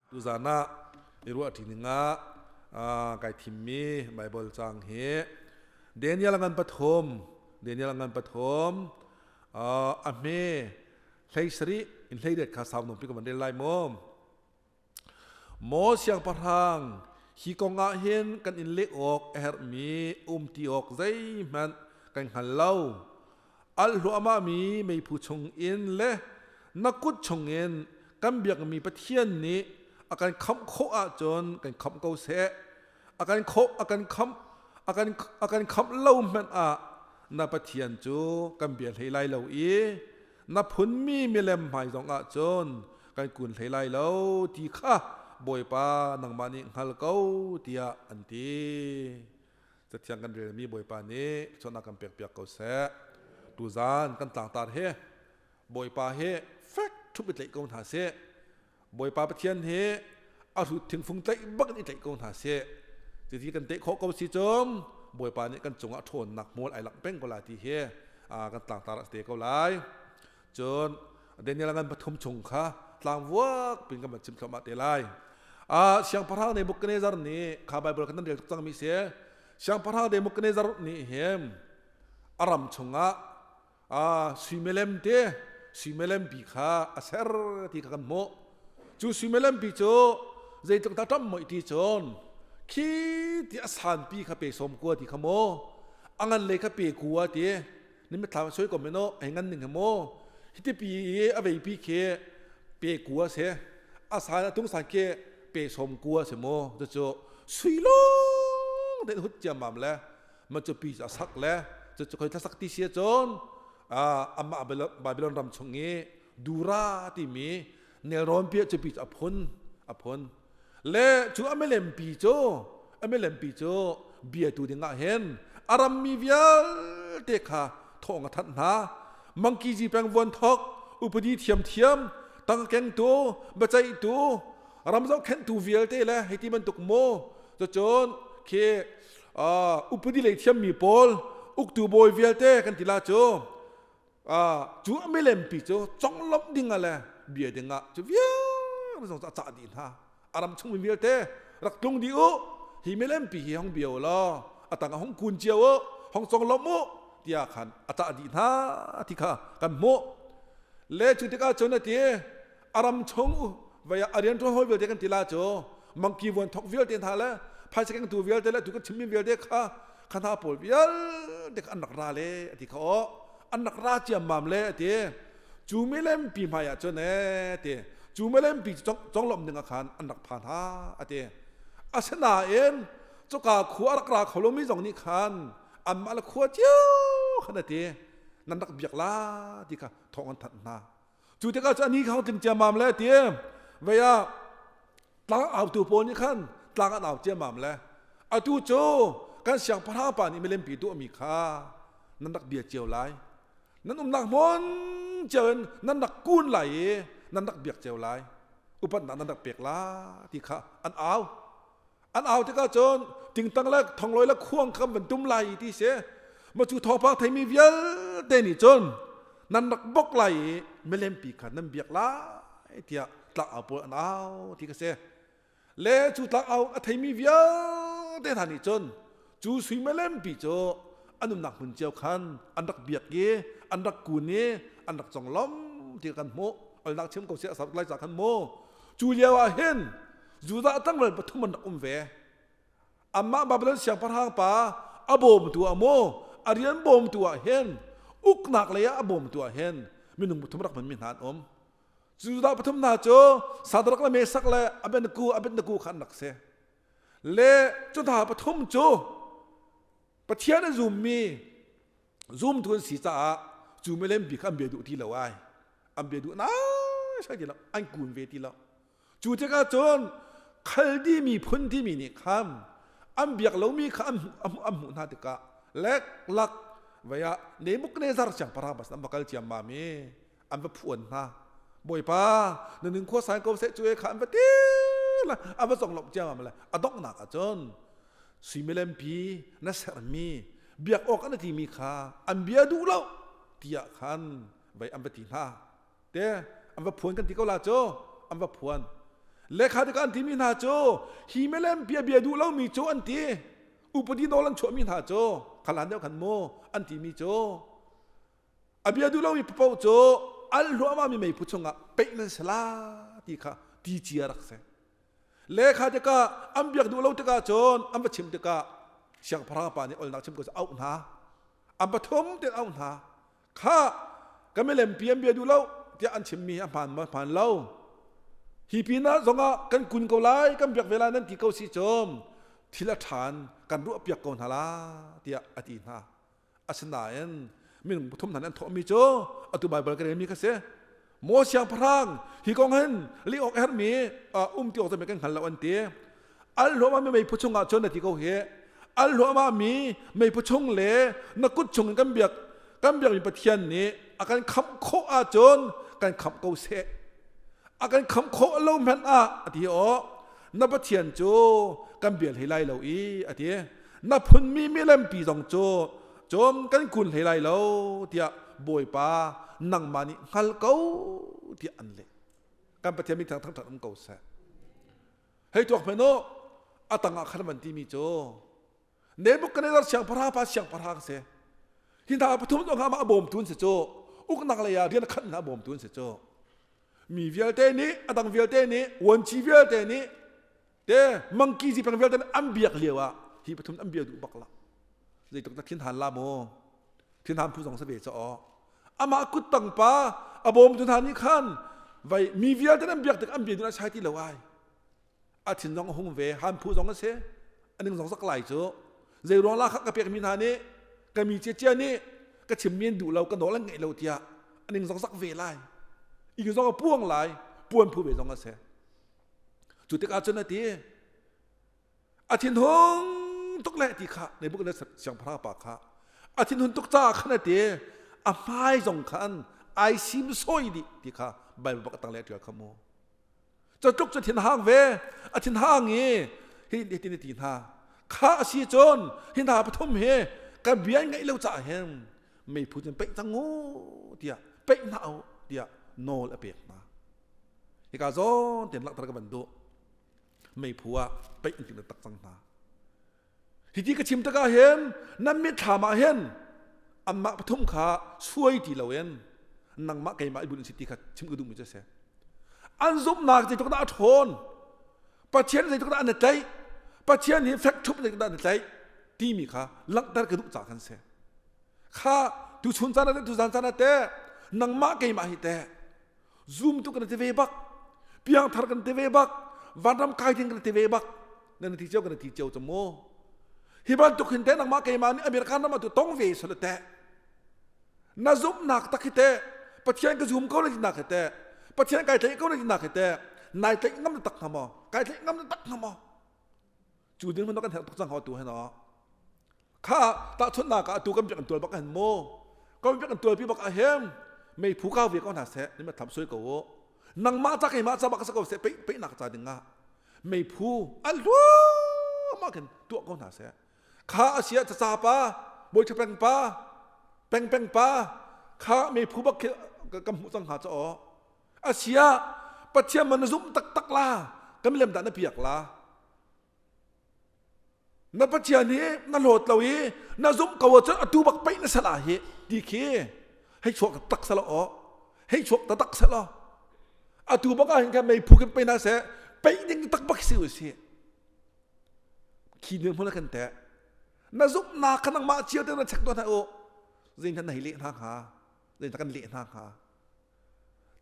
Tuzan ah i ruah ṭi ning ah kai thimmi Baibal caang hi Daniel ngan pathum Daniel ngan pathum a hme hlei sarih in hlei riat kha sau nawn pi ka van rel lai mu. Maw siangpahrang, hi kong ah hin kan in leh awk a herhmi um ti awk zeihmanh kan hngal lo. Alh hluahmahmi meiphu chungin le na kut chungin kan biakmi Pathian nih a kan khamh khawh ahcun kan khamh ko seh. A kan khawh, a kan khamh, a kan, a kan khamh lo hmanh ah na Pathian cu kan bia hlei lai lo i na phunmi milem hmai zong ah cun kan kun hlei lai lo ti kha Bawipa nangmah nih hngal ko tiah an ti. Cathiang kan relmi Bawipa nih chawhnak kan pekpiak ko seh. Tuzan kan tlangtar hi Bawipa hi fek ṭhup i tlaih ko hna seh. Bawipa Pathian hi a hrut thingfung tlaih bak in i tlaih ko hna seh. Cuti kan teh khawh ko si cun Bawipa nih kan cungah ṭhawnnak hmual ai langh peng ko lai ti hi kan tlangtar a te ko lai. Cun Daniel ngan pathum chung kha tlangvuak pin kan van chim thluahmah te lai. Siangpahrang Nebuchadnezzar nih kha Bible kan rel tuk cangmi si. Siangpahrang Nebuchadnezzar nih hin a ram chungah suimelem te suimelem pi kha a ser ti kha kan hmuh. Cu suimelem pi cu zeitluk dah ṭam moi ti cun khi ti a sanpi kha pe sawm kua ti kha mu a ngan lei kha pe kua ti ni mitthlam soi ko meno hei ngan ning he mu hiti pi i a vei pi khi pe kua se a san a tung san khi pe som kua se mu cu sui lawng te hut ciammam le ma cu pi a sak le cu cu khoi thlasak ti sia cun amah Babylon ram chung i Dura timi nelrawn pi cu pi cu a phun a phun le cu a milem pi cu a milem pi cu biatu dingah hin a rammi vialte kha thawng a thanh hna mangki ji peng vuan thok upadi thiamthiam tangkengtu biaceihtu ram zohkhenhtu vialte le hei ti bantuk mu cucun khi upadi lei thiammi pawl uktu bawi vialte kan ti la cu cu a milem pi cu conglawmh ding ah le bia ding ah cu vialte zong cu a cah dih hna a ram chung mi vialte rak tlung dih u hi milem pi hi hong bia u law a tang ah hong kun cio u hong conglawmh u tiah khan a cah dih hna ti kha kan hmuh le cu tikah cun a ti a ram chung vei ah a rianṭuan hawi vialte kan ti la cu mangki vuan thok vialte hna le phaisa kengtu vialte le tu kan chimmi vialte kha kha hna pawl vialte kha an rak ra le a ti kha aw an rak ra ciammam le a ti cu milem pi hmai ah cun ee ti cu milem pi cu conglawmh ding ah khan an rak phan ha a ti asinain cuka khua a rak ra kho lomi zong nih khan anmah le khua cio khan a ti nan rak biak la ti kha thawng an thanh hna Cu tikah cu ani kha tling ciammam le ti vei ah tlang autu pawl nih khan tlang an au ciammam le atu cu kan siangpahrang pa nih milem pi tuahmi kha nan rak bia cio lai nan umnak hmun cio in nan rak kun lai i nan rak biak cio lai upatnak nan rak pek la ti kha an au An au tikah cun tingtang le thonglawi le khuang kha van tum lai ti si. Ma cu thawngpang theimi vialte nih cun nan rak bok lai i milempi kha nan biak lai tiah tlangau pawl an au ti ka si. Le cu tlangau a theimi vialte hna nih cun cu sui milempi cu an umnak hmun cio khan an rak biak i an rak kun i an rak conglawm ti kan hmuh. Alnak chim ko seh a lai ca khan mu. Cu lio ah hin Judah tlangval pathum an rak um ve. Amah Babylon siangpahrang pa a bawmtu ah maw a rian bawmtu ah hin uknak lei ah a bawmtu ah hin minung pathum rak hmanmi hna an um. Judah pathum hna cu Sadrak le Mesak le Abednego Abednego kha an rak si. Le cu hna pathum cu Pathian a zummi zumtu an si caah cu milem bik an bia duh ti lo ai. An bia duh nai ti lo an kun ve ti lo. Cu tikah cun Khaldi miphun timi nih khan an biak lomi kha an hmuh hna tikah lek lak vei ah Nebuchadnezzar siangpahrang bas an va kal ciammam i an va phuan hna. Bawipa na nun khua sai ko seh cu e kha an va ti la an va conglawmh ciammam le a donghnak ah cun suimilam pi na sermi biak awk an timi kha an bia duh lo tiah khan vei an va ti hna. Te an va phuan kan ti ko la cu an va phuan. Lekha tikah an timi hna cu hi milem bia bia duh lomi cu an ti. Upadi nawl an chuahmi hna cu khalan deuh khan mu an timi cu a bia duh lomi paoh cu al hluahmah mi meiphu chungah peih nan si la ti kha ti cia rak si. Lekha tikah an biak duh lo tikah cun an va chim tikah siangpahrang pa nih olnak chim ko auh hna. An pathum ten auh hna. Kha ka milem pi an bia duh lo tiah an chimmi a hmaan ma hmaan lo. Hi pinah zongah kan kun ko lai, kan biak ve lai nan ti ko si cun thil a ṭhan kan ruah piak ko hna la tiah a ti hna. Asinain minung pathum hna nih an thawhmi cu atu Baibal ka relmi kha si. Maw siangpahrang, hi kong hin leh awk a herhmi um ti awk kan hngal lo an ti. Al hluahmah mi meiphu chungah cun na ti ko hi. Al hluahmah mi meiphu chung le na kut chung in kan biak kan biakmi Pathian nih a kan khamh khawh ahcun kan khamh ko seh. A kan khamh khawh lo hmanh ah a ti aw na Pathian cu kan bia hlei lai lo i a ti. Na phunmi milempi zong cu cun kan kun hlei lai lo tiah Bawipa nangmah nih hngal ko tiah an leh. Kan Pathian min thang thangṭhat um ko seh. Hei tuak hmanh u, a tangah khan van timi cu Nebuchadnezzar siangpahrang pa siangpahrang si. Hi hna pathum zong amah a bawmtu an si cu. Uknak lei ah rian a khanh hna a bawmtu an si cu. Mi vialte nih, a dang vialte nih, vuanci vialte nih, te mangki zipeng vialte nih an biak lio ah hi pathum an bia duh bak la. Zeitluk na thin han la mu. Thin han phu zong sa ve cha aw. Amah kuttang pa a bawmtu hna nih khan vai mi vialte an biak tik an bia duh sai ti lo ai. A thin zong a hung ve, han phu zong a si. Aning zong zak lai cu. Zei ruang la kha ka pek mi hna nih ka mi cia nih ka chim mi an duh lo ka nawl an ngeih lo tiah aning zong zak ve lai. Ing zong a puang lai, puan phu ve zong a si. Cu tikah cun a ti, a thinhung tuk le ti kha Nebuchadnezzar siangpahrang pa kha a thinhun tuk caah khan a ti a hmai zong khan ai sim sawi dih ti kha Bible bak a tang le a ṭial kha mu catluk cu thinhang ve a thinhang i hi tin ti hna kha a si cun hi hna pathum hi kan bia ngaih lo caah hin meiphu cun peih cang u tiah peih hna u tiah nawl a pek hna hika zawn ten langhter ka van duh meiphu ah peih an timh tak cang hna hiti ka chim tikah hin nan mitthlam ah hin anmah pathum kha suai ti loin nangmah keimah i bunh si ti kha chim ka duhmi cu a si an zumhnak zeitluk dah a ṭhawn Pathian zeitluk dah an i tlaih Pathian hi fek ṭhup zeitluk dah an i tlaih timi kha langhter ka duh caah khan si kha tuchun caan ah teh tuzan caan ah teh nangmah keimah hi teh Zumtu kan ti ve bak. Piangthar kan ti ve bak. Vanram kai ding kan ti ve bak. Nan ti cio kan ti cio cu mu. Hi bantuk hin te nangmah keimah nih American ram ah tu tong ve sal te. Na zumhnak tak hi te Pathian ka zum ko na ti nak hi te Pathian kai tlaih ko na ti nak hi te nai tlaih ngam tak hnga maw? Kai tlaih ngam tak hnga maw? Cu ding hmanh kan herh tuk cang ho tu he no. Kha tahchunhnak ah atu kan biakinn tual bak ah hin mu kan biakinn tualpi bak ah hin meiphu kau ve ko hna seh ni ma tham soi ko u nangmah ca keimah ca bak sa ko seh peih peihnak ca ding ah meiphu a hluahmah khin tuah ko hna seh kha a sia caca pa bawi peng pa peng peng pa kha meiphu bak khi kan hmuh cang hnga ca aw a sia pathian man na zumh taktak la kan lem dah na piak la Na Pathian hi na hlawt lo i na zumh ko ahcun atu bak peih na sal ah hi ti khi hei chuak tak selaw aw hei chuak taktak selaw atu bak ah hin khan meiphu kan pe hna seh peih ding tak bak si u si khi ding hmun kan teh na zumhnak kha nangmah cio te na check tuah hna u zei hna na hei leh hna hnga zei hna kan leh hna hnga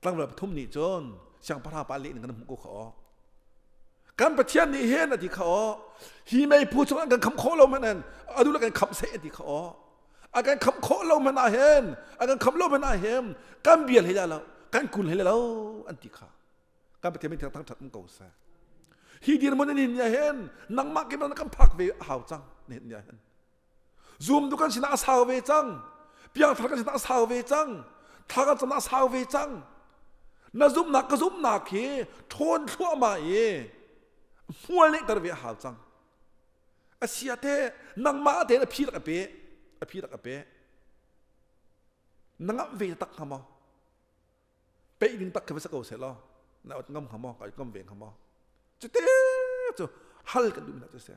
Tlangval pathum nih cun siangpahrang pa leh ning kan hmuh ko kha aw. Kan Pathian nih hin a ti kha aw. Hi meiphu chung an kan kham khawh lo hmanh in adu le kan khamh seh a ti kha aw. A kan khamh khawh lo hmanh ah hin a kan khamh lo hmanh ah hin kan bial hlei lo kan kun hlei lo an ti kha. Kan Pathian min thangthat um ko seh. Hi dirhmun in hin hin nangmah keimah kan phak ve a hau cang ne hin hin. Zumtu kan sinah a sau ve cang. Piangthar kan sinah a sau ve cang. Thla kan camnak a sau ve cang. Na zumhnak ka zumhnak hi ṭhawn thluahmah i hmual ngeihter ve a hau cang. A sia te nangmah te a phi rak a pe. A phi rak a pe. Na ngamh ve tak hnga maw? Peih ding tak khi va si ko seh law na ngam hnga maw? Ka ngam ve hnga maw? Cute cu hal kan duh hna cu si.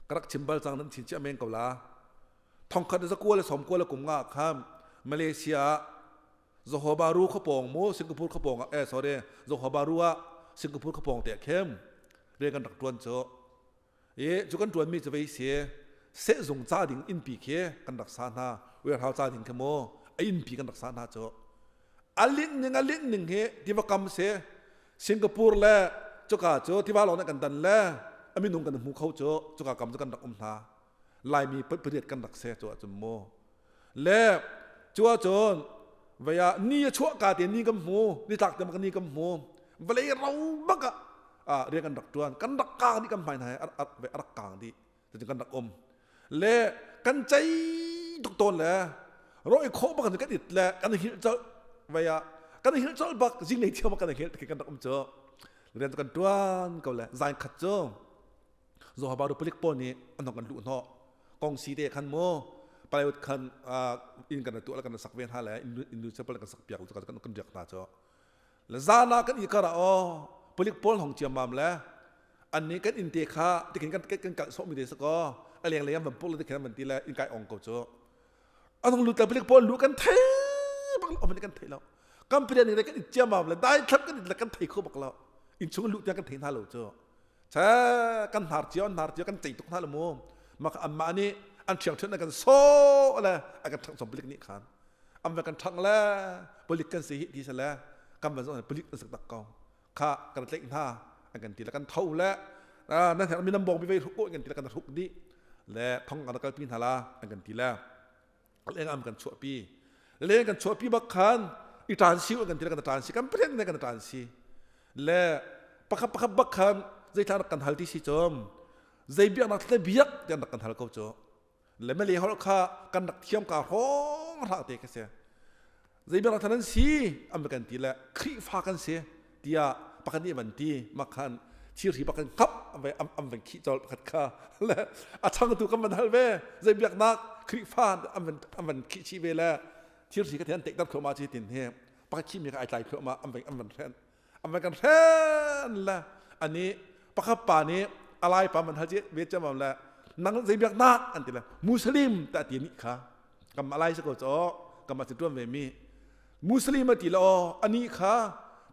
Ka rak chim bal cang nan chin chia men ko la. Thongkhat zakua le sawmkua le kum nga khan Malaysia ah Johor Bahru khuapawng mu Singapore khuapawng ah eh sorry Johor Bahru ah Singapore khuapawng te khem rian kan rak tuan cu. I cu kan tuan mi cu vei si sehzung ca ding innpi khi kan rak sa hna warehouse ca ding khi mu a innpi kan rak sa hna cu. A linh ning a linh ning hi tiva kam si Singapore le cuka cu tiva lawng nih kan dan le a minung kan hmu kho cu cuka kam cu kan rak um hna. Laimi pariat kan rak se cu ahcun mu. Le cu ahcun vei ah ni a chuah ka te ni kan hmu nitlak te ni kan hmu vawlei ro bak ah rian kan rak tuan kan rak kang dih kan hmai hna a rak kang dih cutin kan rak um le kan cei tuk tawn le ro i khawh bak kan it le kan hil colh vei ah kan hil colh bak zinglei thiam kan hil kan rak um cu rian kan tuan ko le zain khat cu Zohabaru palik pawl nih an hong kan luh hnawh kong si te khan mu plywood khan inn kan tuah le kan sak ve hna le Indonesia palik kan sak piak kan kan riak hna cu le zan ah kan i kar ah aw palik pawl hong ciammam le an nih kan inn te kha tikin kan kan kalh sawh mi te sakaw a leng lei an van puk le tikhin an van ti le inn kai ong ko cu an hong lut le palik pawl lu kan thei bak lo kan thei lo kan parian ning le kan it ciammam le dai thlap kan it le kan thei kho bak lo inn chung luh tiang kan thei hna lo cu che kan hnar cio an hnar cio kan cei tuk hna lo mu maka anmah nih an ṭhiang ṭhian kan sawh le a kan ṭhangh palik nih khan an va kan ṭhangh le palik kan si hi ti se le kan van zong palik an sak tak ko kha kan tlaih hna an kan ti le kan tho le nan herh mi nan bawng bi vei hruk ko kan ti le kan hruk dih le thong kan kalpi hna la an kan ti le leng am kan chuahpi leng kan chuahpi bak khan i ṭan si kan ti le kan ṭan si kan pren ne kan ṭan si le pakhat pakhat bak khan zeithla rak kan hal ti si cum zei biaknak thle biak tian rak kan hal ko cu le mele holh kha kan rak thiam ka hrawng hlah te ka si zei biaknak than an si an kan ti le Khrihfa kan si tiah pakhat nih van ti makhan thirhri pakhat kap an van khih colh pakhat kha le a changtu kan van hal ve zei biaknak Khrihfa an van an van khih chih ve le thirhri ka thian tekter thluahmah chi tin hi pakhat khih mi kha ai tlai thluahmah an van an van hren an van kan hren le ani pakhat pa nih alai pa man hal ve chamam le nang zei biaknak an ti le Muslim ta ti ni kha kam alai sa ko cho kam a tuan ve mi Muslim a ti lo ani kha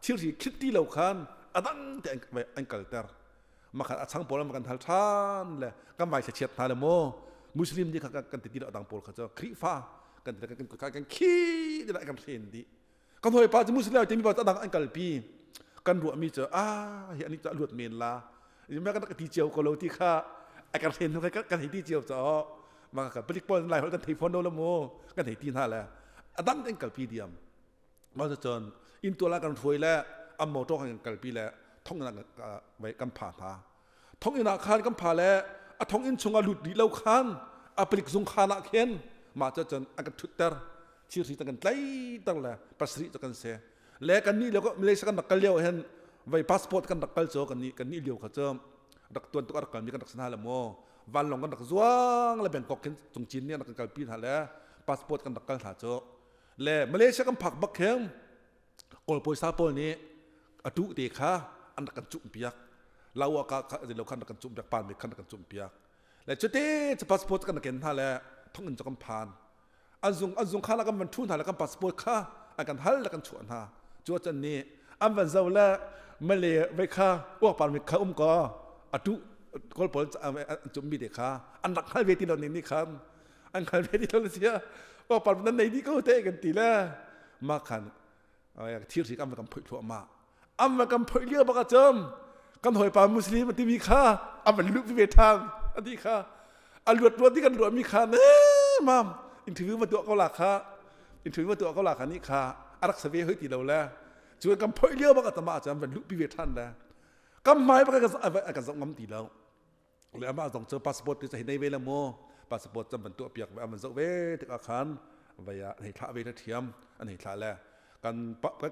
thilri khit ti lo khan a dang te an kalter makhan a chang pawl kan hal than le kan vai chiat hna le mo Muslim di kha kan ti ti lo dang pawl kha cho Khrihfa kan ti kan kan khi ti kan thlen di kan hoi pa cu Muslim ti mi pa dang an kalpi kan ruah mi cu a hi ani cu luat men la ma kan ti cio ko lo ti kha a kan hren kan kan hei ti cio cho ma ka palik pawl lai hol kan thei phone lo mu kan hei ti hna le adang kan kalpi diam ma cun in tuala kan hruai le am motor kan kalpi le thong in kan pha hna thong in ah khan kan pha le a thong in chungah lut rih lo khan a palik zung khan ah khin ma cu cun an kan thutter thirhri kan tlaiter le pasarih cu kan si le kan nih lio Malaysia kan rak kal lio hin vei passport kan rak kal cu kan nih kan nih lio kha cu rak tuan tuk rak kalmi kan rak si hna le mu vanlawng kan rak zuang le Bangkok khin cungcin nih an rak kan kalpi hna le passport kan rak kal hna cu le Malaysia kan phak bak khin Kawl puaisa pawl nih a tuh te kha an rak kan cumh piak lawa ka kha lo khan rak kan cumh piak pan mi khan rak kan cumh piak le cute cu passport kan ken hna le thonginn cu kan phan an zung an zung kha la kan van thu hna le kan passport kha an kan hal le kan chuah hna cu chan nih an van zo le male ve kha uak par mi kha um ko atu kawl pawl an cumh mi te kha an rak hal ve ti lo ning nih khan an hal ve ti lo sia uak par nan nei di ko te kan ti le ma khan thirhri kan kan phoih thluahmah an va kan phoih lio bak ahcun kan hawipa muslim a timi kha an van luh ve ṭhan a ti kha a luat ruat ti kan ruahmi kha ne mam interview va tuah ko la kha interview va tuah ko la kha nih kha a rak sa ve hoi ti lo le cu kan phoih lio bak atama ahcun an van luhpi ve ṭhan le kan hmai bak a kan zoh ngam ti lo le amah zong cu passport ti hi nei ve le mu passport cam van tuah piak ve an van zoh ve tikah khan vai ah hei thlah ve le thiam an hei thlah le kan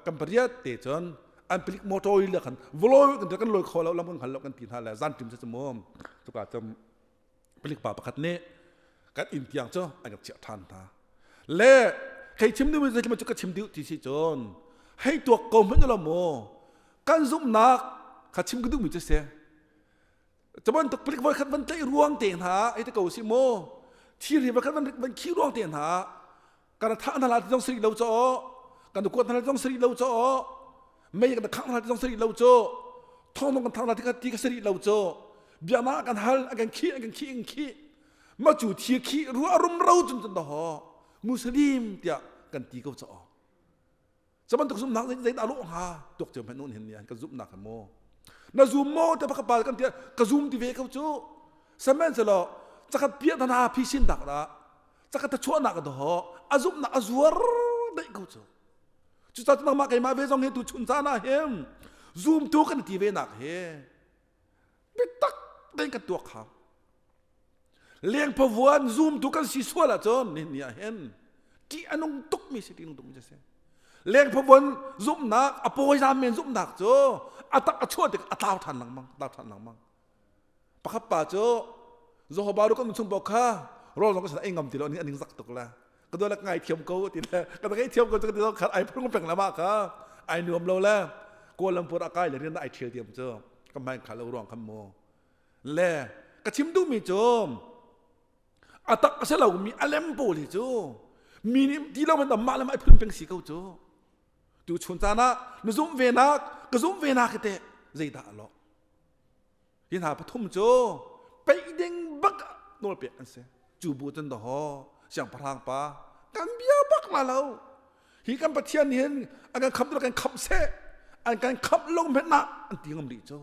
kan pariat te cun an palik motor le khan voloi kan kan loi kho lo lam kan hal lo kan ti hna le zan tim cu mu cuka cun palik pa pakhat nih kan inn tiang cu an kan chiah than hna le kei chim duh mi cu ka chim duh ti si cun hei tuak ko hmanh lo mu kan zumhnak. Kha chim ka duhmi cu si. Cu bantuk palik voikhat van tlaih ruang te hna ai te ko si mu. Thirhi voikhat van van khi ruang te hna kan thah hna la ti zong sari lo caw kan kuat hna la ti zong sari lo caw mei kan khang hna ti zong sari lo caw thong kan thang la ti ka ti ka sari lo caw biaknak kan hal an kan khih an kan khih an khih ma cu thi khih ruah rum ro cun cun ho muslim tiah kan ti ko caw Cu bantuk zumhnak zei dah lawh hnga tuak cio hmanh nun hin ni kan zumhnak hi mu na zum maw te baka pa kan ti ka zum ti ve ko cu sihmanhsehlaw cakhat piah hna phisin dak dah cakhat ta chuahnak do ho a zumhnak a zuar daih ko cu cucaah nangmah keimah ve zong hi tu chun caan ah hin zumtu kan ti ve nak hi biatak tein kan tuak hau lengphavuan zumtu kan si sual ahcun nihin ni ah hin ṭih a nung tukmi si ṭih nung tukmi si lengphavuan zumhnak a pawizam men zumhnak cu a tak a chuah tik a tlau ṭhan lengmang tlau ṭhan lengmang pakhat pa cu Jehovah ru kan chung paoh kha rawl zong ka sin ei ngam ti lo ani aning zak tuk la ka dua la ngai thiam ko ti le ka ngai thiam ko ti le khat ai phung peng lama kha ai nuam lo le Kuala Lumpur a kai le rian ai thial diam cu ka mai kha lo ruang khan mu le ka chim duhmi cu a tak a si lomi a lem pawl hi cu mi nih ti lo man mah le mah phun peng si ko cu tu chun caan ah na zumh ve nak ka zumh ve nak te zeidah a lawh hi hna pathum cu peih ding bak nawl pek an si cu bu cun dahaw siangpahrang pa kan bia bak la lo hi kan pathian nih hin an kan khamh kan khamh seh an kan khamh lo hmenh ah an ti ngam rih cu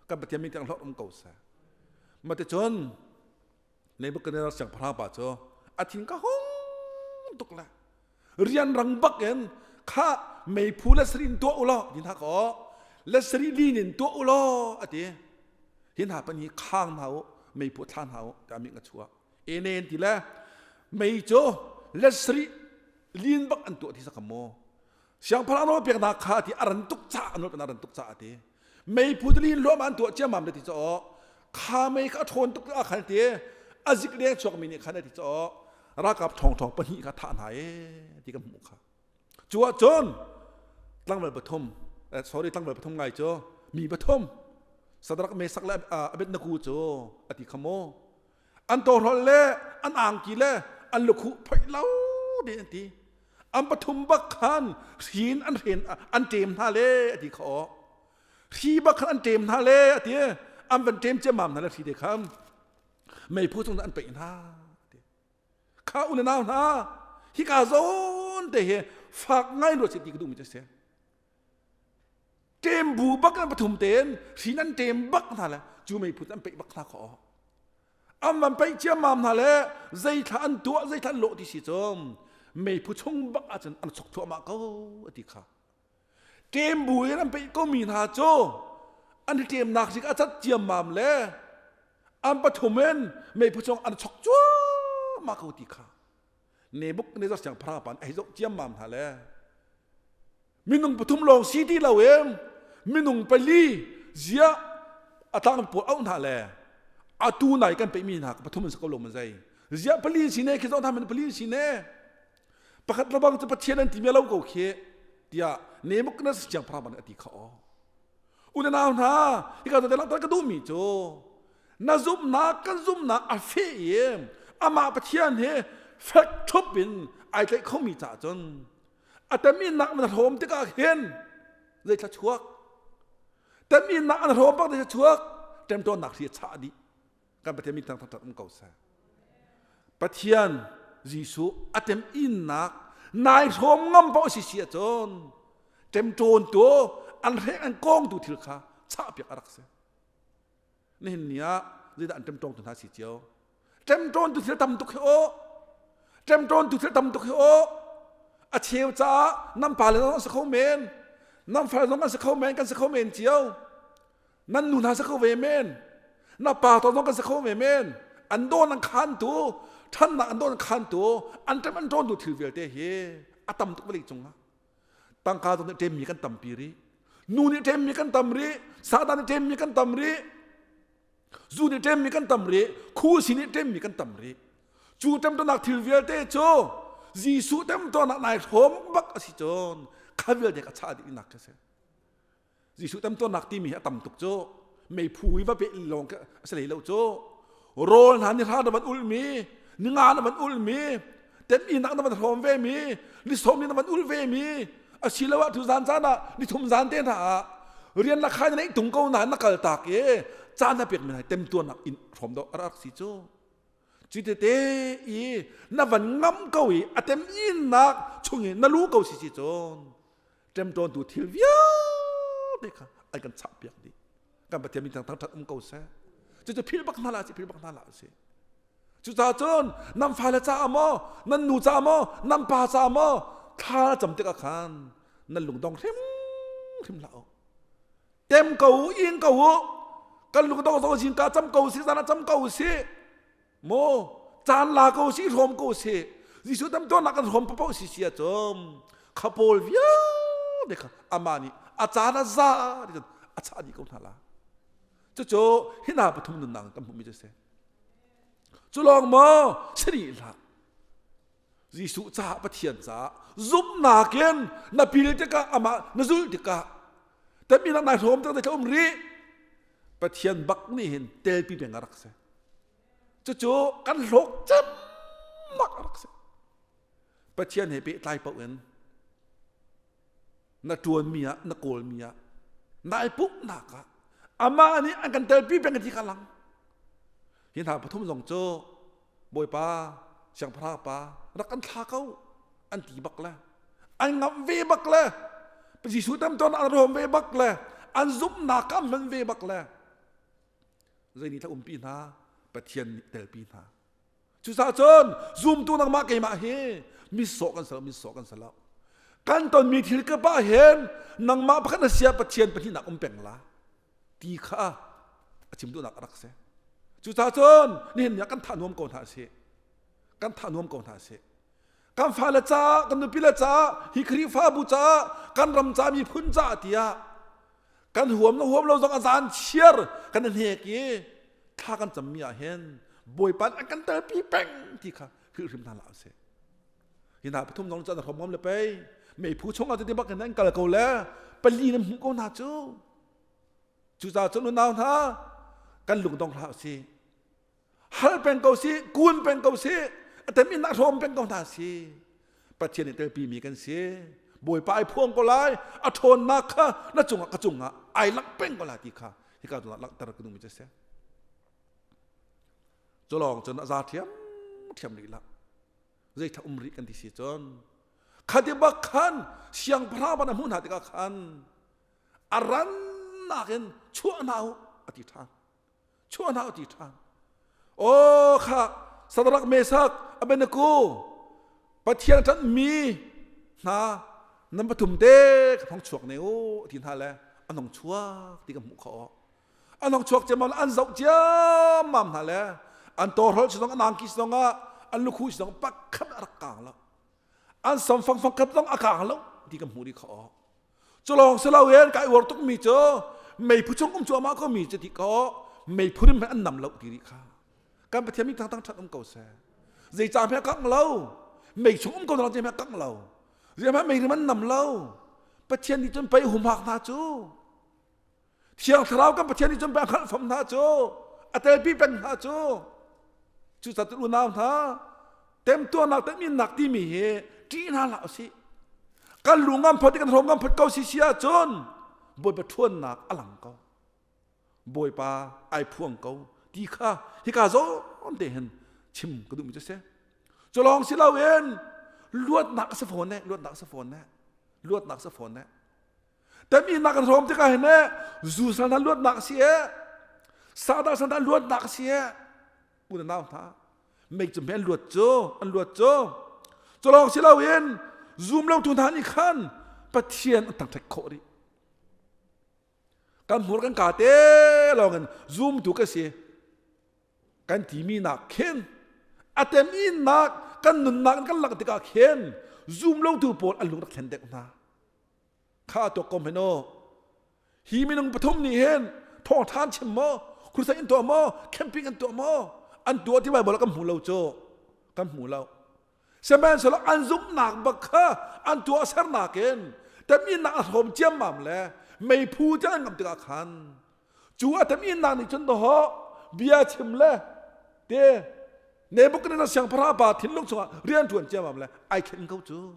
kan pathian min tiang hlawt um ko seh mate cun Nebuchadnezzar siangpahrang pa cu a thin ka hung tuk le rian rang bak in kha meiphu le sari in tuah u law ti hna kaw le sari lin in tuah u law a ti hi hna pan hi khang hna u meiphu thla hna u ti aming a chuah enen ti le mei cu le sari lin bak an tuah ti saka maw siangpahrang nawl peknak kha ti a ran tuk ca nawl peknak ran tuk ca ti meiphu tali hluam an tuah ciammam le ti caw kha mei kha a ṭhawn tuk ah khan ti a zik leng chuakmi nih khan ti caw ralkap ṭhawng ṭhawng pahnih kha thah hna e ti kan hmuh kha cu ah cun tlangval pathum sorry tlangval pathum ngai cu mi pathum Sadrak Mesak le Abednego cu a ti kha maw an tawhrolh le an angki le an lukhuh phoih lo ding an ti an pathum bak khan hrin an hren an ṭem hna le a ti kha aw hri bak khan an ṭem hna le a ti an van ṭem ciammam hna le hri te khan meiphu cung an peih hna kha u le nau hna hika zawn te hi fak ngai rua si ti ka duhmi cu si ṭem bu bak an pathum tein hrin an ṭem bak hna le cu meiphu an peih bak hna kha aw an van peih ciammam hna le zeithla an tuah zeithla an lawh ti si cu meiphu chung bak ahcun an chok thluahmah ko a ti kha ṭem bu in an peih komi hna cu an i ṭemnak zik a cat ciammam le an pathum in meiphu chung an chok cuahmah ko ti kha Nebuchadnezzar siangpahrang pa nih a hei zoh ciammam hna le minung pathum lawng si ti lo in minung pali ziah a tlang pawl auh hna le atu nai kan peihmi hna pathum an si ko lo man zei ziah pali si ne khi zoh hna man pali si ne pakhat lebang cu pathian an ti me lo ko khi tiah Nebuchadnezzar siangpahrang pa nih a ti kha aw unau hna hika te langhter ka duhmi cu na zumhnak kan zumhnak a feh i amah Pathian he fek ṭhup in ai tlaih khomi caah cun a teminnak na hrawm tikah hin zeithla chuak teminnak an hrawm bak zeithla chuak ṭemṭawnnak hri a chah dih kan Pathian min thangṭhat um ko seh Pathian Jesuh a teminnak nai hrawm ngam paoh si si ahcun ṭemṭawntu an hreng an kawngtu thil kha chahpiak a rak si nihin ni ah zeidah an ṭemṭawngtu hna si cio ṭemṭawntu thil tam tuk hi aw ṭemṭawntu thil tam tuk hi aw a cheu caah nan pale zong an si kho men nan fale zong an si kho men kan si kho men cio nan nu hna si kho ve men na pa to zong kan si kho ve men an dawn an khantu ṭhannak an dawn an khantu an ṭem an ṭawntu thil vialte hi a tam tuk vawlei cungah tangka zong nih ṭemmi kan tampi rih nu nih ṭemmi kan tam rih satan nih ṭemmi kan tam rih zu nih ṭemmi kan tam rih khusi nih ṭemmi kan tam rih cu ṭemṭonak thil vialte cu Jesuh ṭemṭonak nai hrawm bak a si cun kha vialte ka chah dih nak ka si. Jesuh temtuarnak timi hi a tam tuk cu. Meiphu hi va peh lawng khi a si hlei lo cu. Rawl hna ni hra na van ulmi, ni nga na van ulmi, tem'inak na van hrawm ve mi, ni sawm ni na van ul ve mi, asiloah tu zan caan ah ni thum zan te hna ah rian la khai na neih tung ko na na kal tak i caan na pek mi hna temtuarnak in hrawm do a rak si cu. Cu tete i na van ngam ko i a tem'inak chung i na lu ko si si cun ṭemṭawntu thil vialte kha an kan chahpiak dih. Kan Pathian min thangṭhat um ko seh. Cucu philh bak hna hlah sih, philh bak hna hlah sih. Cucaah cun nan fale caah maw, nan nu caah maw, nan pa caah maw, thla na cam tikah khan nan lungdong hrimhrim hlah u. Tem ko u, ing ko u. Kan lungdong zong zingka cam ko sih, zan ah cam ko sih. Maw caan la ko si hrawm ko si Jesuh tam tuarnak kan hrawm paoh si si ahcun kha pawl vialte kha amah nih a caan a za ti cun a chah dih ko hna la. Cucu hi hna pathum nunnak kan hmuhmi cu si. Cu lawng maw si rih hlah. Jesuh caah Pathian caah zumhnak in na pil tikah amah na zulh tikah taminak nai hrawm tik um rih Pathian bak nih hin telpi peng a rak si. Cucu kan hlawk cemnak a rak si. Pathian he pehtlai paoh in na ṭuanmi ah na kawlmi ah nai pumhnak ah amah nih an kan telpi peng ti kha lang. Hi hna pathum zong cu Bawipa siangpahrang pa rak kan thla ko an ti bak le an ngamh ve bak le Jesuh tam tawn an rawm ve bak le an zumhnak ka hman ve bak le zei nih thla umpi hna Pathian nih telpi hna cucaah cun zumtu nangmah keimah hi mitsawh kan si lo mitsawh kan si lo kan tonmi thil ka pah hin nangmah pakhat na sia Pathian pahnihnak um peng la ti kha a chim duhnak a rak si cucaah cun nihin ni ah kan thah nuam ko hna sih kan thah nuam ko hna sih kan fale caah kan nupi le caah hi Khrihfabu caah kan ram ca miphun caah tiah kan huam na huam lo zong a zan chiar kan i hnek i thla kan cammi ah hin Bawipa an kan telpi peng ti kha hrilh hrim hna hlah usih hi hna pathum zong cun hrom ngam le pei meiphu chung ah cuti bak in an kal ko le pali nan hmuh ko hna cu cucaah cun unau hna kan lungdong hlah usih hal peng ko si kun peng ko si a tem in a hrawm peng ko hna si Pathian nih telpi mi kan si Bawipa ai phuang ko lai a ṭhawnnak kha na cungah ka cungah ai langh peng ko lai ti kha hika cungah langhter ka duhmi cu si cu lawng cun a za ṭhiam ṭhiam rih lah zeitha um rih kan ti si cun khati bak khan siangpahrang ban a hmuh hna tikah khan a rannak in chuah hna u a ti ṭhan chuah hna u ti ṭhan aw kha Sadrak Mesak Abednego Pathian ṭanhmi hna nan pathum te ka hong chuak ne u ti hna le an hong chuak ti ka hmuh kho an hong chuak ciammam an zoh ciammam hna le an tawhrolh si zong an angki si zong ah an lukhu si zong pakhat a rak kaang lo an sam fang fang khat zong a kaang lo ti ka hmuh rih kho cu lawng si lo in kai uar tukmi cu meiphu chung um cuahmah ko mi cu ti ko meiphu rim an nam lo ti rih kha kan Pathian mi thang thang that um ko seh zeicah hme kang lo mei chung um ko na hme kang lo zei mei rim an nam lo Pathian nih cun pei humhak hna cu Thiang Thlarau kan Pathian nih cun pei a hngalh fam hna cu a telpi peng hna cu cucaah cun unau hna temtuarnak teminnak timi hi ṭih hna hlah usih kan lu ngam phot i kan hrom ngam phot ko si si ahcun Bawipa ṭhawnnak a lang ko Bawipa ai phuang ko ti kha hika zawn te hin chim ka duhmi cu si cu lawng si loin luatnak a si fawn ne luatnak a si fawn ne luatnak a si fawn ne Taminak kan hrawm tikah hin zu sal hna luatnak a si e sahdah sal hna luatnak a si e u na nau hna mei cu an luat cu an luat cu cu lawng si loin zum lo tu hna nih khan Pathian an thangṭhat khawh rih kan hmur kan ka te lawng in zumtu ka si kan timi nak khin a teminnak kan nunnak in kan lak tikah khin zum lo tu pawl an lung rak thlen dek hna Kha tuak ko hmanh u. Hi minung pathum nih hin thawngṭha an chim maw? Crusade an tuah maw? Camping an tuah maw? An tuah ti Bible ah kan hmu lo cu. Kan hmu lo. Sihmanhsehlaw an zumhnak bak kha an tuahsernak in teminnak a hrawm ciammam le Meiphu tiang an ngamh tikah khan cu a teminnak nih cun dawhawh bia chim le te Nebuchadnezzar siangpahrang pa thinlung chungah rian ṭuan ciammam le ai thlen ko cu.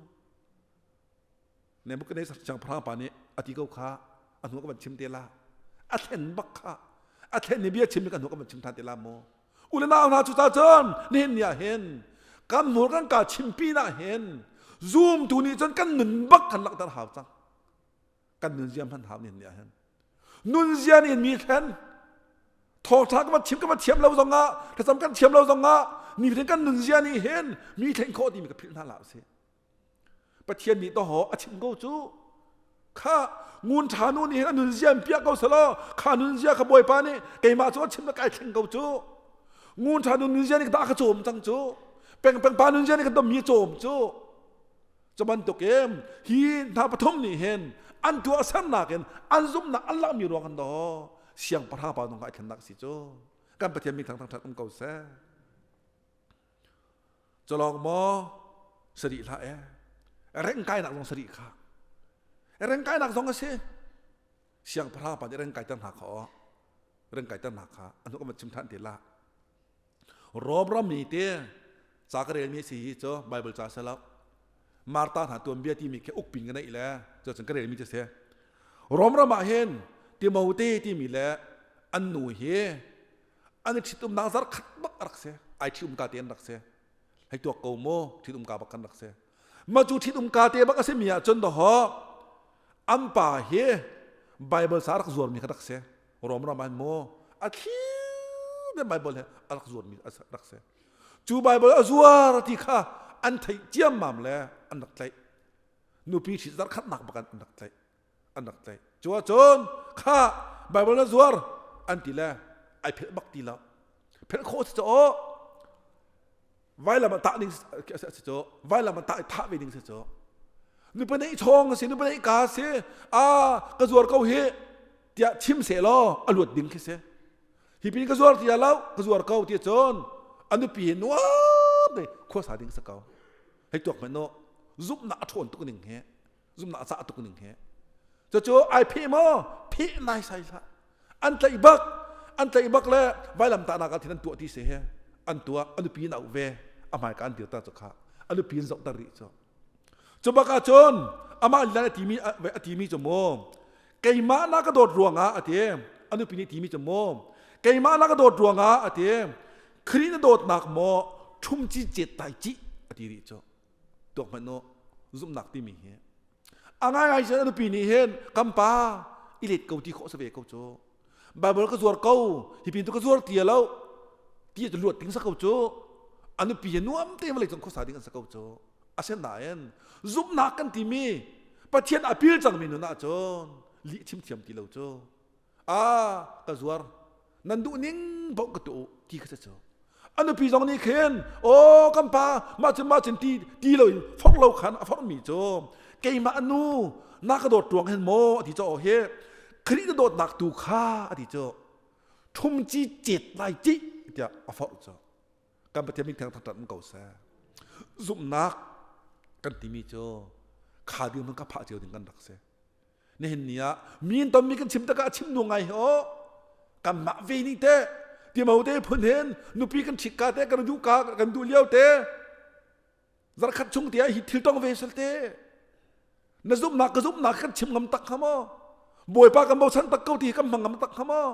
Nebuchadnezzar siangpahrang pa nih a ti ko kha a hnu ka van chim te la. A thlen bak kha. A thlen ni bia chim mi ka hnu ka van chim than te la mu. U le nau hna cu ta cun nihin ni ah hin kan hmur kan ka chimpi na hin zumtu nih cun kan nun bak kan langhter hau cang. Kan nun zia hman hau nihin ni ah hin. Nunzia nih mi thlen. Thawngṭha ka va chim ka va thiam lo zongah, thlacam kan thiam lo zongah, nifatin kan nunzia nih hin mi thlen khawh timi ka philh hna hlah usih. Pathian nih tahaw a chim ko cu. Kha ngun ṭha nu nih hin a nunzia in piah ko selaw kha nunzia kha Bawipa nih keimah cu a chim na kai thleng ko cu. Ngun ṭha nu nunzia nih ka dah ka cawm cang cu. Peng peng pa nunzia nih ka dom mi cawm cu. Cu bantuk in hi hna pathum nih hin an tuahsernak in an zumhnak an lakmi ruang kan daw siangpahrang pa nung ai thlennak si cu kan Pathian min thang thangṭhat um ko seh. Culawng maw sarih hlah e rengkainak zong sarih kha rengkainak zong a si siangpahrang pa nih rengkaiter hna kha aw rengkaiter hna kha a hnu kan chim ṭhan te la Rom rammi te ca ka relmi si hi cu Bible ca si lo. Martha hna tuanbia timi khi ukpin ka neih le cucun ka relmi cu si. Rom ram ah hin Timote timi le an nu hi an i ṭhitumnak zarh khat bak a rak si. Ai ṭhiumka te an rak si. Hei tuak ko mu ṭhitumka bak kan rak si. Mah cu ṭhitumka te bak a simi ah cun dawhaw an pa hi Bible sa rak zuarmi kha rak si. Rom ram ah maw a thli te Bible he a rak zuarmi a rak si. Cu Bible a zuar ti kha an theih ciammam le an rak tlaih. Nupi ṭhit zarh khatnak bak an rak tlaih. An rak tlaih. Cu ahcun kha Bible na zuar an ti le ai phelh bak ti lo. Phelh khawh si caw vailam ah tah ding si cu vailam ah tah thah ve ding si cu nupa neih chawng a si nupa neih ka si a ka zuar ko hi tiah chim seh law a luat ding khi si hi pin ka zuar ti lo ka zuar ko ti cun a nupi he nuam te khua sa ding sa ko hei tuak hmanh no zumhnak a ṭhawn tuk ning he zumhnak a cah tuk ning he cucu ai pheh maw pheh nai sai hlah an tlaih bak an tlaih bak le vailam tahnak ah thin an tuah ti si he an tuah a nupi in auh ve a hmaika an dirter cu kha a nupi in zohter rih cu cu bak ah cun amah lila a timi a timi cu mu keimah na ka dawt ruangah a ti a nupi nih timi cu mu keimah na ka dawt ruangah a ti Khrih na dawtnak maw ṭhum ci cet tai ci a ti rih cu tuak hmanh u zumhnak timi hi a ngaingai cun a nupi nih hin kan pa i let ko ti khawh si ve ko cu Bible ka zuar ko hi pin tu ka zuar ti lo ti cu luat ding sa ko cu a nupi he nuam te vawlei cung khuasa ding an sa ko cu asinain zumhnak kan timi Pathian a pil cangmi nun ah cun lih chim thiam ti lo cu a ka zuar nan duh ning paoh ka tuah ti kha cu a nupi zong nih khin aw kan pa mah cun mah cun ti ti lo in forh lo khan a forhmi cu keimah nu na ka dawt ruang hin maw a ti cu hi Khrih na dawtnak tu kha a ti cu ṭhum ci cet lai ci tiah a forh cu kan Pathian min theng thangṭhat um ko seh zumhnak kan timi cu kha ding ka phah cio ding kan rak si nihin ni ah mi in tonmi kan chim takah chim nu ngai hi aw kanmah ve nih te timo te phun hin nupi kan ṭhit ka te kan duh ka kan duh lio te zarkhat chung te ah hi thil tong ve sal te na zumhnak ka zumhnak kan chim ngam tak hnga maw bawipa kan bochan tak ko ti kan hmang ngam tak hnga maw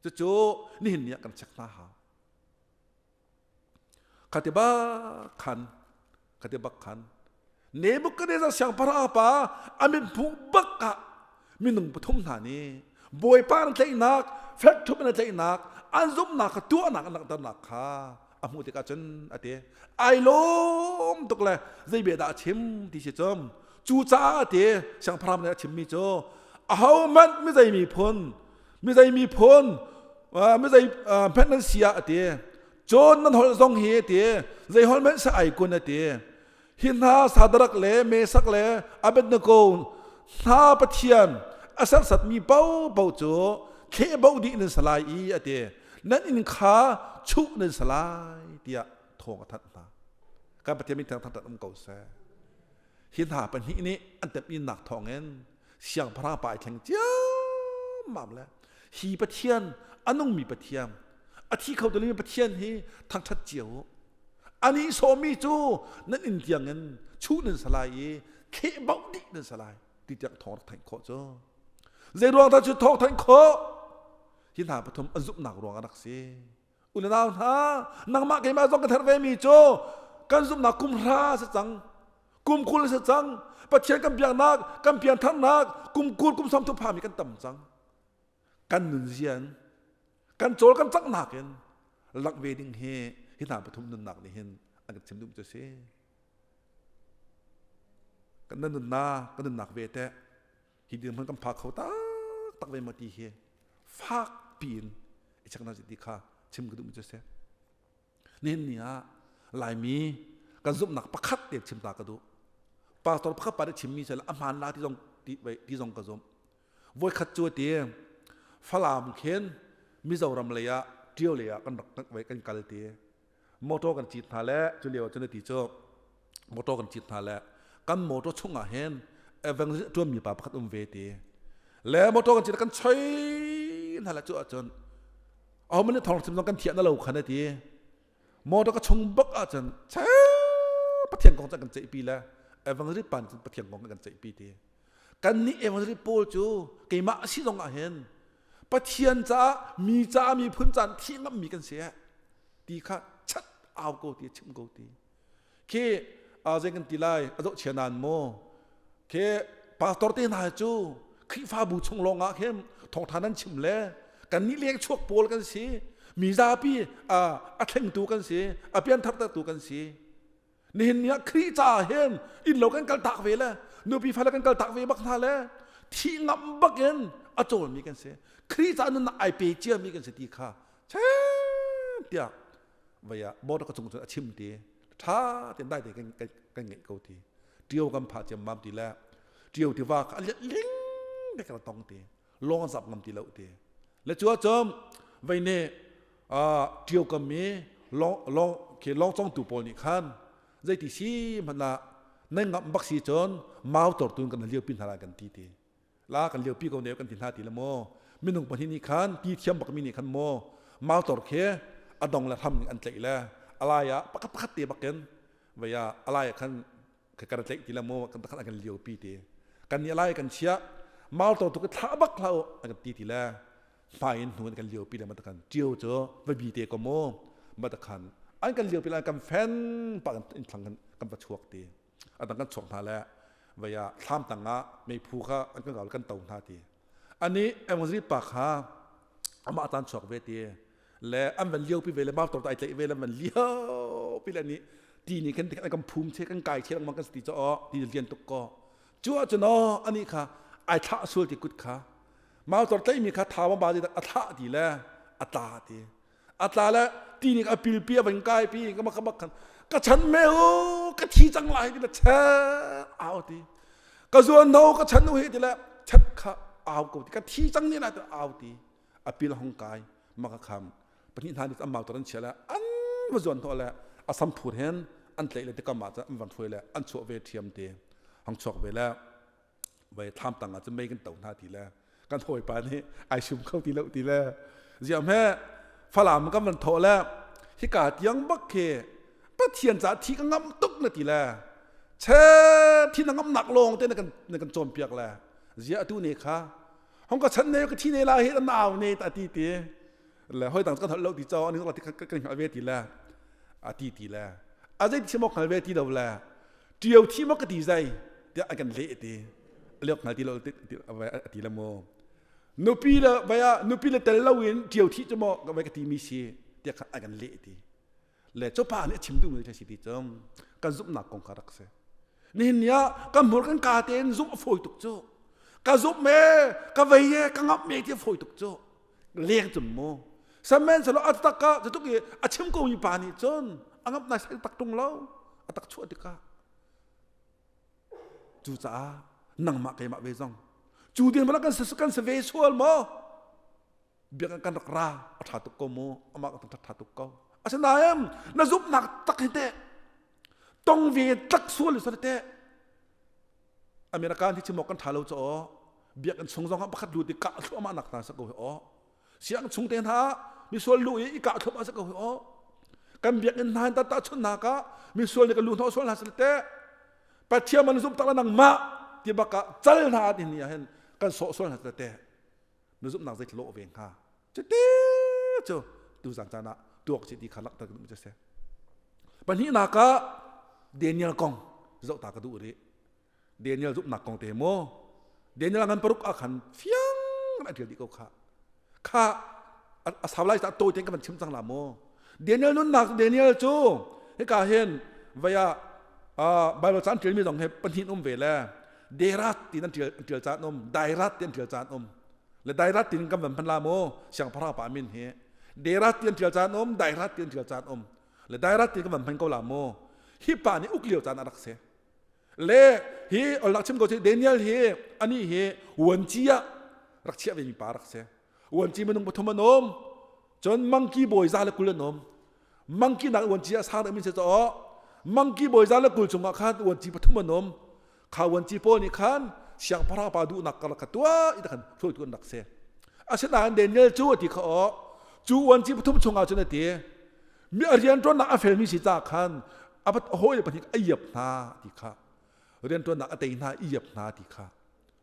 cucu nihin ni ah kan check hna hau Khati bak khan khati bak khan Nebuchadnezzar siangpahrang pa a mithmuh bak ah minung pathum hna nih Bawipa an tlaihnak fek ṭhup in a tlaihnak an zumhnak kha tuahnak an langhternak kha a hmuh tikah cun a ti ai lawm tuk le zei bia dah a chim ti si cum cucaah a ti siangpahrang nih a chimmi cu ahohmanh mizei miphun mizei miphun mizei hmanh nan si ah a ti Cun nan holh zong hi ti zei holh hmanh sa ai kun a ti. Hi hna Sadarak le Mesak le Abednego hna Pathian a serhsatmi paohpaoh cu thlehboh dih nan si lai i a ti. Nan inn kha chuh nan si lai tiah thawng a thanh hna. Kan Pathian min thangthat um ko seh. Hi hna pahnih nih an temhinnak thawngin. Siangpahrang pa ai thleng ciammam le hi Pathian a nungmi Pathian a thi kho ti lomi Pathian hi thangṭhat cio u. Ani sawmi cu nan inn tiang in chuh nan si lai i kheh bauh dih nan si lai ti tiang thawng rak theih khawh cu. Zei ruang dah cu thawng theih khawh? Hi hna pathum an zumhnak ruang a rak si. U le nau hna, nangmah keimah zong ka ther ve mi cu kan zumhnak kum hra si cang. Kum 20 si cang. Pathian kan biaknak, kan piantharnak kum 20 kum 30 phami kan tam cang. Kan nunzia in kan cawl kan cangnak in langh ve ding hi hi hna pathum nunnak nih hin an kan chim duh cu si. Kan nunnak, kan nunnak ve teh hi dirhmun kan phak kho taktak ve maw ti hi fak piin i check na ti kha chim ka duh mi cu si. Nihin ni ah Laimi kan zumhnak pakhat te chim ta ka duh. Pastor pakhat pa nih chimmi cu a hmaan la ti zong ti zong ka zumh. Voikhat cu ti Falam khin Mizoram lei ah Ṭio lei ah kan rak kan kal ti. Motor kan cit hna le cu lio cun ti cu motor kan cit hna le kan motor chung ah hin evangelist ṭuanmi pa pakhat um ve ti. Le motor kan cit kan choi hna le cu ahcun ahohmanh nih thawng chim zong kan thiah na lo khan a ti. Motor ka chung bak ahcun Pathian kong cu kan ceihpi le evangelist pa nih cun Pathian kong kan ceihpi ti. Kannih evangelist pawl cu keimah a si zong ah hin Pathian caah mi caah miphun caan thih ngammi kan si ti kha chat au ko ti chim ko ti. Khi zei kan ti lai a zohchia nan maw khi pastor te hna cu Khrihfabu chung lawng ah khin thawngtha nan chim le kannih leng chuak pawl kan si mi zapi a thlengtu kan si a pianthartertu kan si nihin ni ah Khrih caah hin inn lo kan kal tak ve le nupi fale kan kal tak ve bak hna le thih ngam bak in a cawlmi kan si Khrih caah nunnak ai pe ciami kan si ti kha tiah vei ah border ka cung cun a chim ti tha tein dai te kan kan ngeih ko ti tio kan phah ciammam ti le tio tiva kha a lian ling te kan tong ti lawng zap ngam ti lo ti le cu ahcun vei nih tio kam mi long long khi long cong tu pawl nih khan zeiti si hmanh ah nan ngam bak si cun mau tor tun kan liu pin hna lai kan ti ti la kan liopi ko ne kan ti hna ti le maw minung pahnih nih khan ti thiam bak mi nih khan maw mautor khi a dong le hram an tlaih le alai ah pakhat pakhat te bakin vei ah alai ah khan ka tlaih ti le maw kan takhat an kan liopi ti kan nih alai kan chia mautor tu ka thlah bak hlah an kan ti ti le hmai in hnu an kan liopi le matakan tio cu va bi te ko maw matakan an kan liopi le kan fen pa kan in thlang kan va chuak ti a dang kan chuak hna le vei ah thlam tang ah meiphu kha an kan kau kan to hna ti ani evangelist pa kha amah tan chuak ve ti le an van lio pi ve le mau tor tai tlai ve le van lio pi le ni ti ni kan kan kan phum che kan kai che lengmang kan ti cho ti lian tuk ko chu ah cun ani kha ai thlah sul ti kut kha mau tor tlai mi kha thawa ba ti a thlah ti le a tla ti a tla le ti nih a pilpi a van kai pi ka mak bak khan ka chan me u ka thi cang lai ti le che au ti ka zuan no ka chan u hi ti le chat kha au ko ti ka thi cang ni na ti au ti a pil hong kai maka kham pahnih hna nih an mau tor an chia le an va zuan hnawh le a sam phur hen an tlaih le tikam ah an van hruai le an chuah ve thiam te hong chuak ve le vai thlam tang ah cun mei kan to hna ti le kan hawipa nih ai sum kho ti lo ti le ziam he falam kan van thawh le hika tiang bak khi pathian ca thi ka ngam tuk na ti le che thi na ngam nak lawng te na kan na kan cawn piak le zia atu ne kha hong ka chan ne ka thi ne la hi na au ne ta ti ti le hoi dang kan holh lo ti cho ani ti kan hngal ve ti le a ti ti le a zei ti mok hngal ve ti lo le ṭio thi maw ka ti zai tiah a kan leh ti liok hngal ti lo a ti le maw nupi le vai ah nupi le tel loin ṭio thi cu maw vai ka ti mi si tiah khan a kan leh ti le cu pa nih a chim duhmi si ti cu kan zumhnak kong kha rak si nihin ni ah kan hmur kan ka tein zumh a fawi tuk cu ka zumh me ka vei e ka ngamh me ti a fawi tuk cu leng cun mu sihmanhsehlaw a tak ah cutuk i a chim ko mi pa nih cun a ngamh nai sai tak ṭung lo a tak chuah tikah cucaah nangmah keimah ve zong cu din bala kan kan si ve sual maw biakinn kan rak ra a ṭha tuk ko mu amah kan ṭha tuk ko asinain na zumhnak tak hi teh tong ve tak sual sal teh American hi chim awk kan ṭha lo caw. Biakinn chung zong ah pakhat lut i kah thluahmah nak hna si ko hi aw. Siang chung te hna misual lu i i kah thluahmah si ko hi aw. Kan biakinn hna in tah chunnak ah misual nih kan lu hnawh sual hna sile teh Pathian man zum tak la nangmah ti bak ah cal hna ah ni ah hin kan sawh sual hna sile teh na zumhnak zei lawh ve hnga. Cuti cu tuzan caan ah tuak ci ti kha langhter ka duh mi cu si. Pahnihnak ah Daniel kong zoh ta ka duh rih. Daniel zumhnak kong te maw Daniel ngan paruk ah khan fiang a ṭial dih ko kha. Kha a sau lai ta tawi tein ka van chim cang la maw. Daniel nunnak Daniel cu hika hin vaya Bible caan ṭialmi zong he pahnih um ve le Derat ti an ṭial ṭial caan um Dairat ti an ṭial caan um le Dairat tin kan van hman la maw siangpahrang pa min hi Derat ti an ṭial caan um Dairat ti an ṭial caan um le Dairat ti kan van hman ko la maw hi pa nih uk lio caan a rak si le hi olak chim ko si Daniel hi ani hi uanci ah rak chiah ve mi pa rak si uanci minung pathum an um cun mangki bawi za le kul an um mangki nak uanci ah sang min se cho mangki bawi za le kul chungah khan uanci pathum an um kha uanci pawl nih khan siangpahrang pa duhnak ka rak ka tuah i khan hruaitu an rak si asinain Daniel cu a ti kha aw cu uanci pathum chungah cun a ti mi a rianṭuannak a felmi si caah khan a hawi le pahnih a iap hna ti kha rianṭuannak a tei hna i iap hna ti kha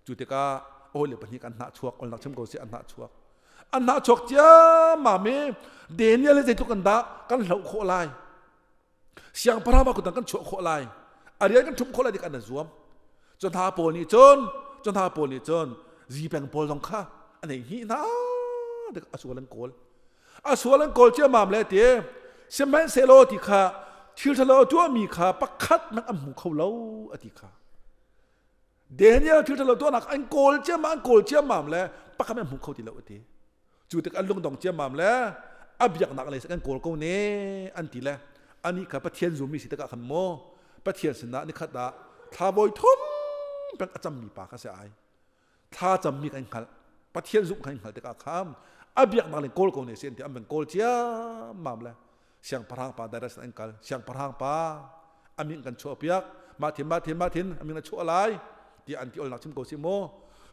cu tikah a hawi le pahnih an hnah chuak olnak chim ko si an hnah chuak an hnah chuak ciammam i Daniel hi zeitluk an dah kan hloh khawh lai siangpahrang ma kutang kan chuah khawh lai a rian kan ṭhumh khawh lai ti kan zuam cu hna pawl nih cun cu hna pawl nih cun zipeng pawl zong kha an ei hnih hna a sual an kawl a sual an kawl ciammam le ti sihmanhsehlaw ti kha thil ṭhalo a tuahmi kha pakhat hmanh an hmu kho lo a ti kha Daniel thil ṭhalo tuahnak an kawl ciammam an kawl ciammam le pakhat hmanh an hmu kho ti lo a ti cu tik an lungdong ciammam le a biaknak lei kan kawl ko ne an ti le anih kha Pathian zummi si tikah khan maw Pathian sinah nikhat ah thla voi thum peng a cammi pa kha si ai thla cammi kan hngalh Pathian zumh kan hngalh tikah khan a biaknak lei kawl ko ne si an ti an van kawl ciammam le siangpahrang pa Darius an kal siangpahrang pa amin kan chuah piak mah thin mah thin mah thin amin a chuah lai tiah an ti olnak chim ko si maw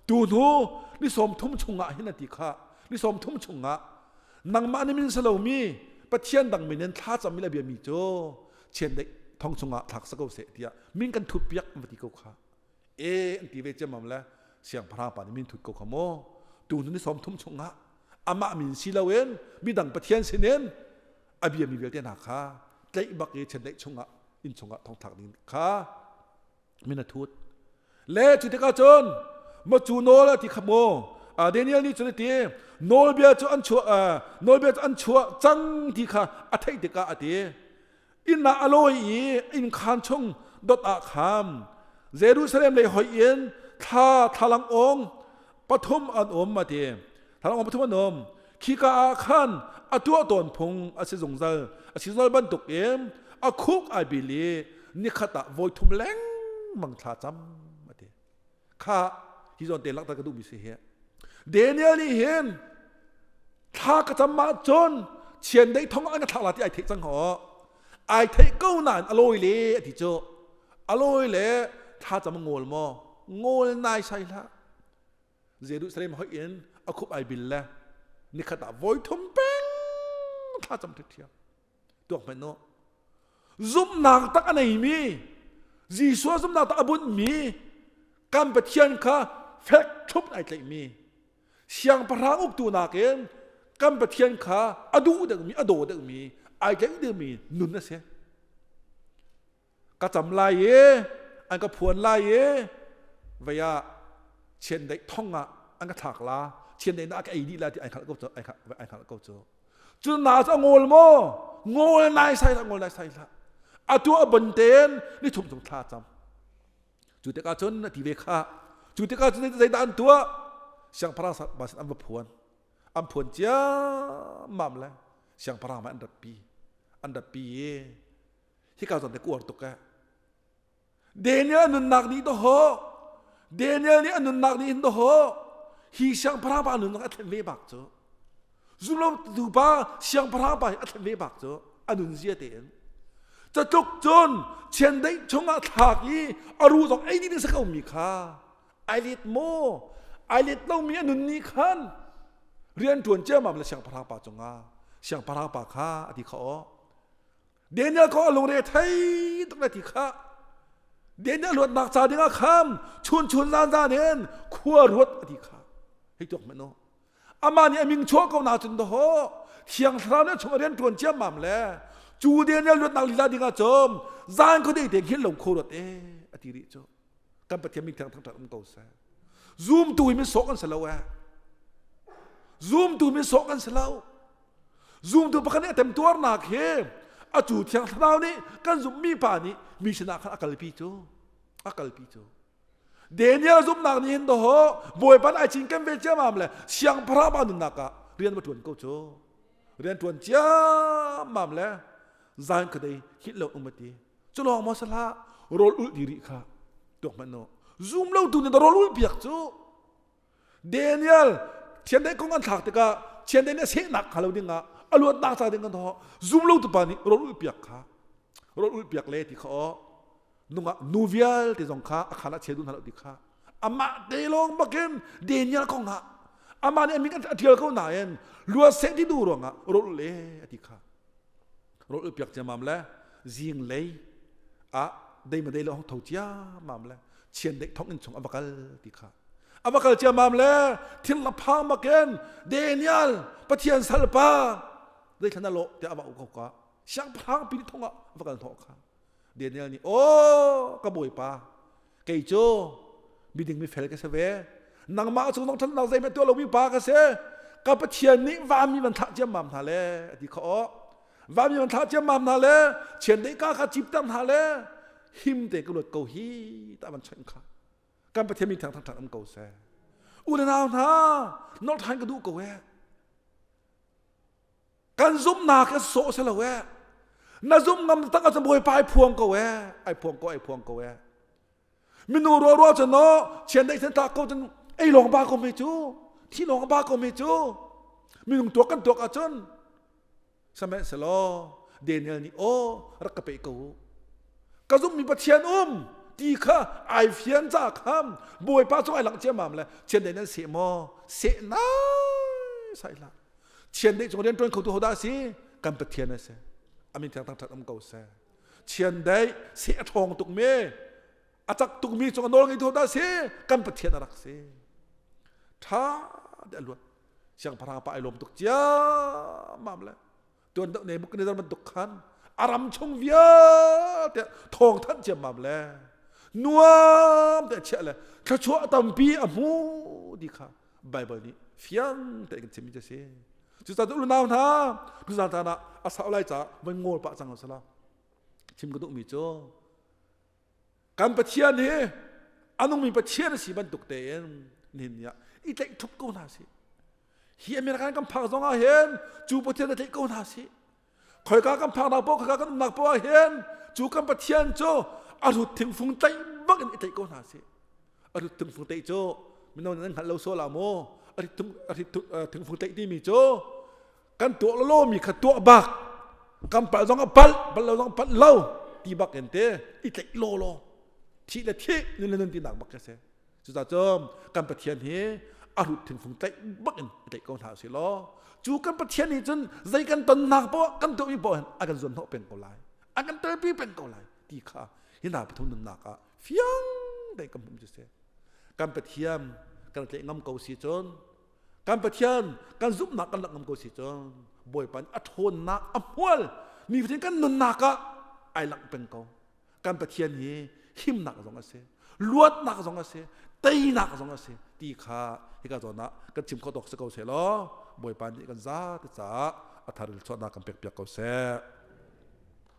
tu hnu ni sawm thum chungah hin an ti kha ni sawm thum chungah nangmah ni min salomi pathian dang min in thla cam mi le bia mi cu chiandeih thong chungah thlak sa ko seh tiah min kan thut piak an va ti ko kha e an ti ve ciammam le siangpahrang pa nih min thut ko kha maw tu hnu ni sawm thum chungah amah min si loin midang pathian sinin a biami vialte hna kha tlaih bak i chiandeih chungah inn chungah thongthlak ding kha min a thut le cu tikah cun ma cu nawl a ti kha maw Daniel nih cun a ti nawlbia cu an chuah nawlbia cu an chuah cang ti kha a theih tikah a ti inn ah a lawi i inn khaan chung dot ah khan Jerusalem lei hoih in thla thlalang awng pathum an um a ti thlalang awng pathum an um khika ah khan a tuah tawn phung a si zungzal a si zungzal bantuk in a khuk ai bil i nikhat ah voi thum lengmang thla cam a ti kha hi zawn te langhter ka duhmi si hi Daniel nih hin thla ka cam ah cun chiandeih thong an ka thlak la ti ai theih cang ho ai theih ko nain a lawi le a ti cu a lawi le thla cam ngawl maw ngawl nai sai hlah Jerusalem hoih in a khup ai bil le nikhat ah voi thum peng thla cam ṭhiam tuak hmanh u zumhnak tak a neimi Jesuh zumhnak tak a bunhmi kan Pathian kha fek ṭhup ai tlaihmi siangpahrang uktu nakin kan Pathian kha a duh deuhmi a daw deuhmi ai tlaih deuhmi nun a si ka cam lai i an ka phuan lai i vei ah chiandeih thong ah an ka thlak la chiandeih na ka ei dih la ti ai hngalh ko cu ai hngalh ko cu cu na cu a ngawl maw ngawl nai sai hlah ngawl nai sai hlah atu a bon tein ni thum chung thla cam cu tikah cun a ti ve kha cu tikah cun zeidah an tuah siangpahrang ba sin an va phuan an phuan ciammam le siangpahrang ma an ratpi an ratpi i hika zawn te ka uar tuk eh Daniel a nunnak nih dawhawh Daniel nih a nunnak nih hin dawhawh hi siangpahrang pa nunnak a thlen ve bak cu zumlotu pa siangpahrang pa hi a thlen ve bak cu a nun zia tein catluk cun chiandeih chungah thlak i a ru zong ei ding sa ko mi kha ai let maw? Ai let lomi a nun nih khan rian ṭuan ciammam le siangpahrang pa cungah siangpahrang pa kha a ti kha aw. Daniel kong a lungre thei tuk le ti kha. Daniel luatnak ca dingah khan chun chun zan zan in khua ruat a ti kha. Hei tuak hmanh u. Amah nih a min chuah ko na cun daw Thiang Thlarau nih a chung a rian ṭuan ciammam le cu Daniel luatnak lila dingah cun zan khuadei te hngilh lo kho ruat e a ti rih cu. Kan Pathian min thiang thangṭhat um ko seh. Zumtu hi min sawh kan si lo eh. Zumtu min sawh kan si lo. Zumtu pakhat nih a temtuarnak hi a cu Thiang Thlarau nih kan zumhmi pa nih mi sinah khan a kalpi cu. A kalpi cu. Daniel zumhnak nih hin dawh Bawipa nih ai cinken ve ciammam le siangpahrang pa nunnak ah rian va ṭuan ko cu. Rian ṭuan ciammam le zan khuadei hngilh lo um a ti. Cu lawng maw si hlah rawl ulh di rih kha tuak hmanh u. Zum lo tu nih rawl ulh piak cu. Daniel thiandeih kong an thlak tikah chiandeih nih a sehnak kha lo dingah a luatnak ca ding kan thawh zum lo tu pa nih rawl ulh piak kha rawl ulh piak le ti kha aw nungah nu vialte zong kha a khan ah chia duh hna lo ti kha amah te lawng bakin Daniel kong ah amah nih a min a ṭial ko nain luat seh ti duh ruangah rawl ulh le a ti kha rawl ulh piak ciammam le zing lei ah dei ma dei lo hong tho ciammam le chiandeih thong in chung a va kal ti kha a va kal ciammam le thil la phang bakin Daniel Pathian salpa zeithlan a lawh tiah a va u ko ka siangpahrang pi thong ah va kal hnawh kha Daniel nih aw ka bawipa kei cu miding mifel ka si ve nangmah cu nong ṭhatnak zeihmanh tuah lomi pa ka si ka Pathian nih vami van thlah ciammam hna le a ti kha aw vami van thlah ciammam hna le chiandeih ka kha cipter hna le him te ka luat ko hi ta van chanh kha kan Pathian min thiang thangṭhat um ko seh u le nau hna nolh ṭhan ka duh ko eh Kan zumhnak a sawh si lo eh. Na zumh ngam tak ahcun Bawipa ai phuang ko eh. Ai phuang ko, ai phuang ko eh. Minu ruah ruah cun no chiandeih sen tak ko cun ei lawng ba ko me cu. Thi lawng ba ko me cu. Minung tuak kan tuak ahcun sihmanhsehlaw Daniel nih aw rak ka pe ko. Ka zumhmi Pathian um ti kha ai fian ca kham Bawipa cung ai langh ciammam le chiandeih nan seh maw? Seh nai sai hlah. Chiandeih cung rian ṭuan khotu hodah a si? Kan Pathian a si. A min thiang thangṭhat um ko seh. Chiandeih seh a ṭhawng tukmi, a cak tukmi cung a nawl ngeitu hodah a si? Kan Pathian a rak si. Ṭha te a luat. Siangpahrang pa ai lawm tuk ciammam le tuan deuh Nebuchadnezzar bantuk khan a ram chung vialte thawng thanh ciammam le nuam te chiah le thluachuah tampi a hmu ti kha Bible nih fiang tein kan chimmi cu a si. Cucaah cu unau hna, tuzaan caan ah a sau lai caah van ngawl pah cang sala. Chim ka duhmi cu kan Pathian hi a nungmi Pathian a si bantuk tein nihin ni ah i tlaih thup ko hna sih. Hi American kan phak zong ah hin cu Pathian a tlaih ko hna sih. Khoika kan phaknak paoh, khoika kan umnak paoh ah hin cu kan Pathian cu a rut thingfung tlaih bak in i tlaih ko hna sih. A rut thingfung tlaih cu mino nan hngalh lo sual ah mu a rit thingfung tlaih timi cu kan tuah lolomi kha tuah bak kan palh zong a palh palh lo zong palh lo ti bak in te i tlaih law law thih le thih nun le nun tinak bak ka si. Cucaah cun kan Pathian hi a hrut thingfung tlaih bak in i tlaih ko hna usih law cu kan Pathian nih cun zei kan tonnak poah kan tuahmi poah hin a kan zuanhnawh peng ko lai a kan telpi peng ko lai ti kha hi hna pathum nunnak ah fiang tein kan hmuh cu si kan Pathian kan tlaih ngam ko si cun kan Pathian kan zumhnak kan lak ngam ko si cun Bawipa nih a ṭhawnnak a hmual nifatin kan nunnak ah ai langh peng ko Kan Pathian hi himnak zong a si, luatnak zong a si, teinak zong a si ti kha hika zawn ah kan chim khawh tawk si ko seh law Bawipa nih kan zate caah a thar chuahnak kan pek piak ko seh.